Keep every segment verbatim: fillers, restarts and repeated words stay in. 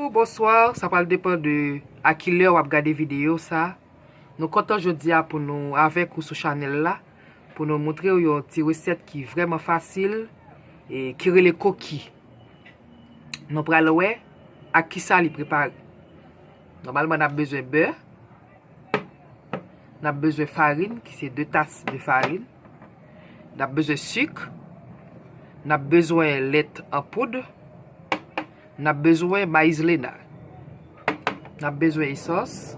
Bonswa, sa pral depann de a kilè w ap gade videyo sa. Nou kontan jodi a pou nou avèk ou sou chanèl la, pou nou montre w yon ti resèt ki vrèman fasil e ki rele koki. Nou pral wè ak kisa li prepare. Nòmalman, n ap bezwen bè, n ap bezwen farin, ki se de tas de farin, n ap bezwen sik, n ap bezwen lèt an poud, n ap bezwen mayizlena, n ap bezwen esans,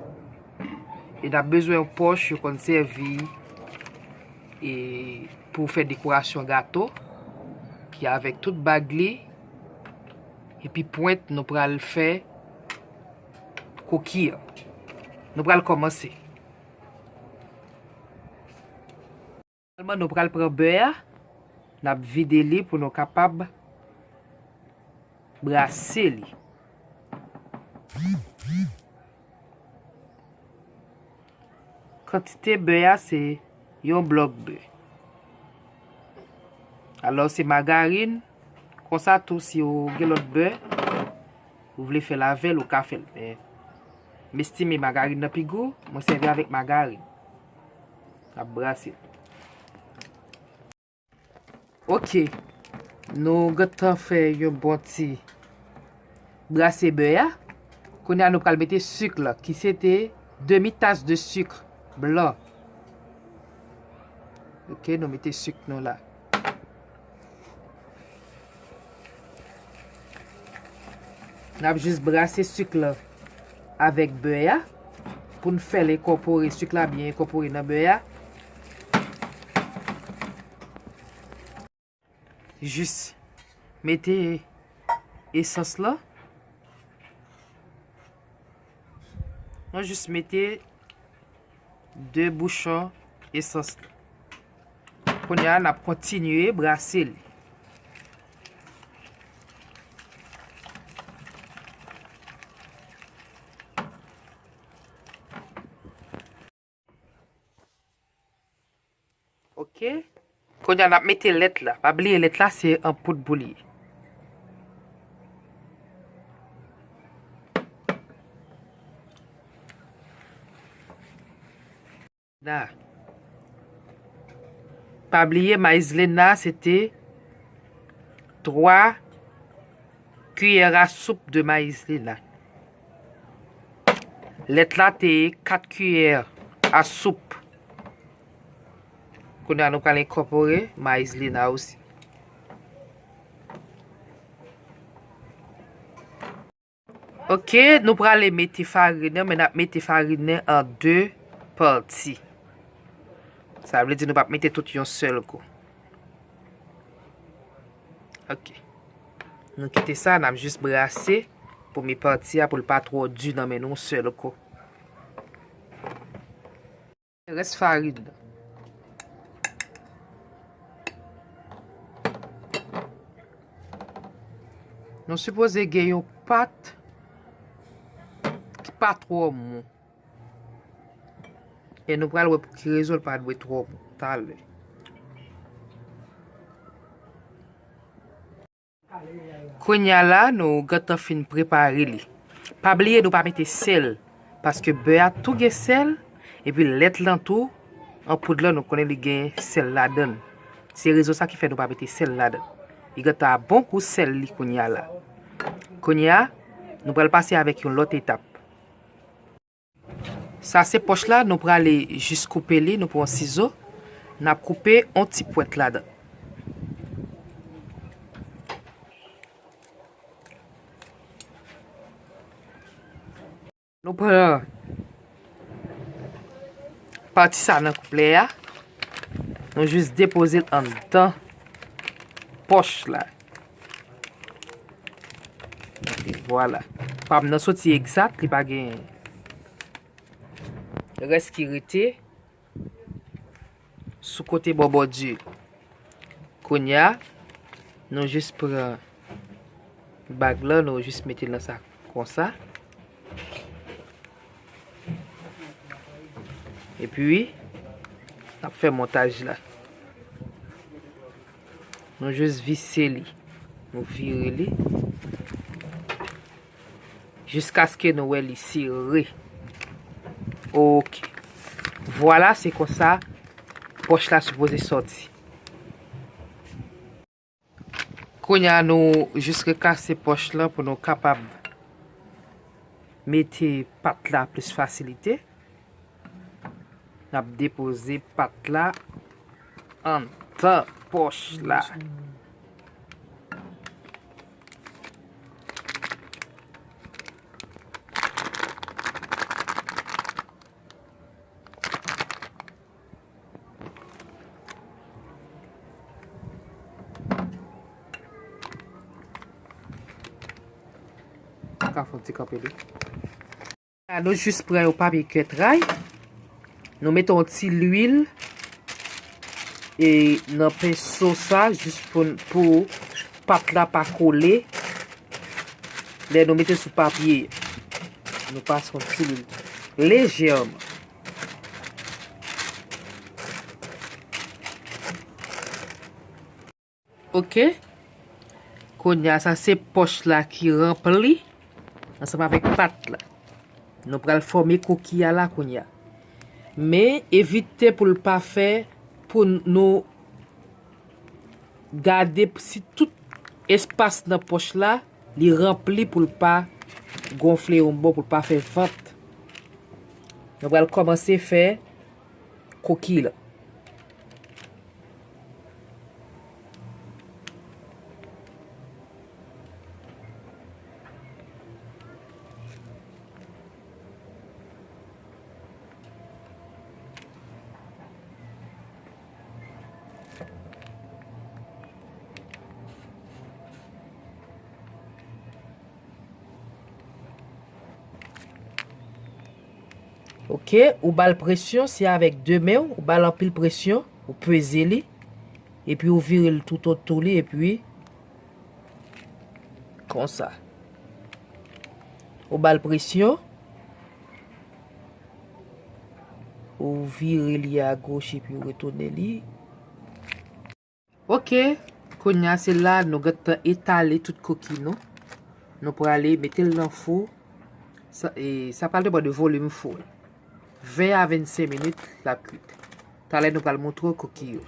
e n ap bezwen yon pòch yo konn sèvi e pou fè dekorasyon gato, ki avèk tout bag li, epi pwent nou pral fè koki an. Nou pral kòmanse. Sèlman nou pral pran bè a, n ap vide li pou nou kapab brase li. Kantite bè a se yon blòk bè. Alò se magarin, konsa tou si w gen lòt bè, ou vle fè l avè l, ou ka fè l. Men, m estime magarin nan pi gou, mwen sèvi avèk magarin. N ap brase l. Ok. Nou gentan fè yon bon ti brase bè a. Kounye a nou pral mete sik la, ki se te demi tas de sik blan. Ok, nou mete sik nou la. N ap jis brase sik la avèk bè a pou n fè l enkòpore, sik la byen enkòpore nan bè a. Jis mete esans lan. Nou jis mete de bouchon esans lan. Kounye a, n ap kontinye brase li. Ok. Kounye a, n ap mete lèt la. Pa bliye, lèt la, se an poud pou li ye. Na. Pa bliye, mayizlena, se te twa kiyè a soup de mayizlena. Lèt la te kat kiyè a soup. Kounye a nou pral enkòpore mayizlena osi. Ok, nou prale mete farin nan, men n ap mete farin nan an de pati. Sa vle di nou p ap mete tout yon sèl kou. Ok. Nou kite sa, n ap jis brase premye pati a pou l pa twò di nan men nou yon sèl kou. Rès farin nan. Nou sipoze gen yon pat ki pa twò mou. E nou pral wè pou ki rezon l pa dwe twò mou talè. Kounye a la, nou gentan fin prepare li. Pa bliye nou pa mete sèl, paske bè a tou gen sèl, epi lèt lan tou, an poud lan, nou konnen li gen sèl ladan l. Se rezon sa ki fè nou pa mete sèl ladan l. Li gentan a bon gou sèl li kounye a la. Kounye a, nou pral pase avèk yon lòt etap. Sa se pòch la, nou prale jis koupe li, nou pran sizo, n ap koupe yon ti pwent ladan. Nou pran pati sa nan kouplè a, nou jis depoze l anndan pòch la. E vwala. Pa m nan soti egzat, li pa gen rès ki rete sou kote bò bòdi. Kounye a, nou jis pran bag lan, nou jis mete l nan sa konsa. Epi, n ap fè montaj la. Nou jis vise li. Nou vire li. Jiskaske nou wè li sere. Ok. Vwala, se konsa pòch la sipoze sòti. Kounye a, nou jis rekase pòch lan pou nou kapab mete pat la plis fasilite. N ap depoze pat la anndan pòch la. Ka fè yon ti kanpe li. La, nou jis pran yon papye kètray. Nou mete yon ti lwil e nan penso sa, jis pou, pou pat la pa kole. Lè nou mete sou papye, nou pase yon ti lwil lejèman. Ok. Kounye a, sa se pòch la ki ranpli ansanm avèk pat la. Nou pral fòme koki a la kounye a. Men evite pou l pa fè, pou nou gade si tout espas nan pòch la, li ranpli pou l pa gonfle yon bò, pou l pa fè vant. Nou pral kòmanse fè koki la. Ok, ou ba l presyon, se avèk de men w, ou ba l anpil presyon, ou peze li, epi ou vire l toutotou li, epi konsa. Ou ba l presyon, ou vire li agoch epi ou retounen li. Ok, kounye a se la nou gentan etale tout koki nou. Nou prale mete l nan fou. Sa, e, sa pral depann de volim fou. Ven a vennsenk minit l ap kuit. Talè nou pral montre w koki yo.